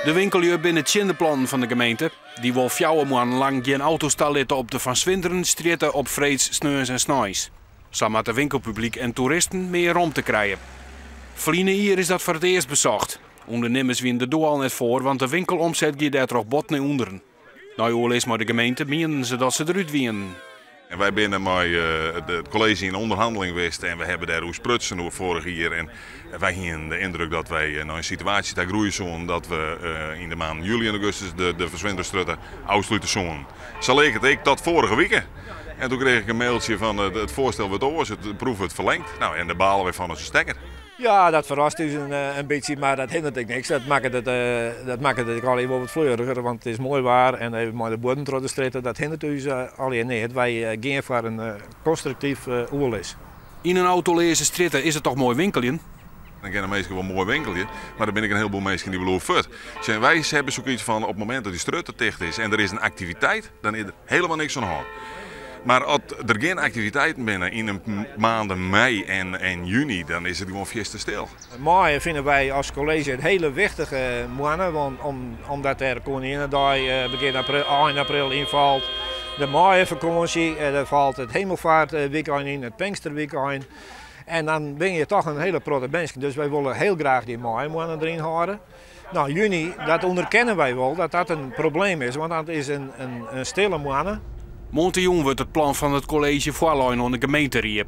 De winkellju binne tsjin de plannen fan de gemeente. Dy wol 4 moannen lang gjin auto's talitte op de Van Swinderenstrjitte op freeds, sneons en sneins. Sa moatte winkelpublyk en toeristen mear romte krije. Ferline jier is dat foar it earst besocht. Undernimmers wiene der doe al net foar, want de winkelomset gie dêrtroch bot nei ûnderen. Nei oerlis mei de gemeente mienden se dat se derút wienen. En wy binne mei it kolleezje yn ûnderhanneling west en we hawwe dêr oer sprutsen oer foarich jier. En wy hienen de yndruk dat wy nei in situaasje ta groeie soenen dat we yn de maanden july en augustus de Van Swinderenstrjitte ôfslute soenen. Sa leek it ek tot foarige wike. En doe krige ik in mailtsje fan it foarstel wurdt oars, de proef wurdt ferlingd. Nou, en dêr bale wy fan as in stekker. Ja, dat ferrast ús in bytsje, mar dat hinderet ek niks. Dat makket it, dat makket it ek allegear wol wat fleuriger, want it is moai waar en even mei de buorden troch de strjitte, dat hinderet ús allegear neat. Wy gean foar in konstruktyf oerlis. Yn in autoleaze strjitte is it toch moai winkeljen? Dan kinne minsken wol moai winkelje, mar der binne ek in hielboel minsken dy bliuwe fuort. Sjen, wy hawwe sokyts fan op it momint dat dy strjitte ticht is en der is in aktiviteit, dan is der helemaal niks oan de hân. Mar as der gjin aktiviteiten binne yn de maanden mei en juny, dan is it gewoan fierste stil. Maaie fine wy as kolleezje in hiele wichtige moanne, want omdat der Koninginnedei begjin april, ein april ynfalt, de maaiefakânsje, der falt it Hemelvaartwykein yn, it Pinksterwykein. En dan binne je toch in hiele protte minsken, dus wy wolle hiel graach dy maaiemoanne deryn hâlde. Nou, juny, dat ûnderkenne wy wol dat dat in probleem is, want dat is in stille moanne. Moarntejûn wurdt it plan fan it kolleezje foarlein oan de gemeenteried.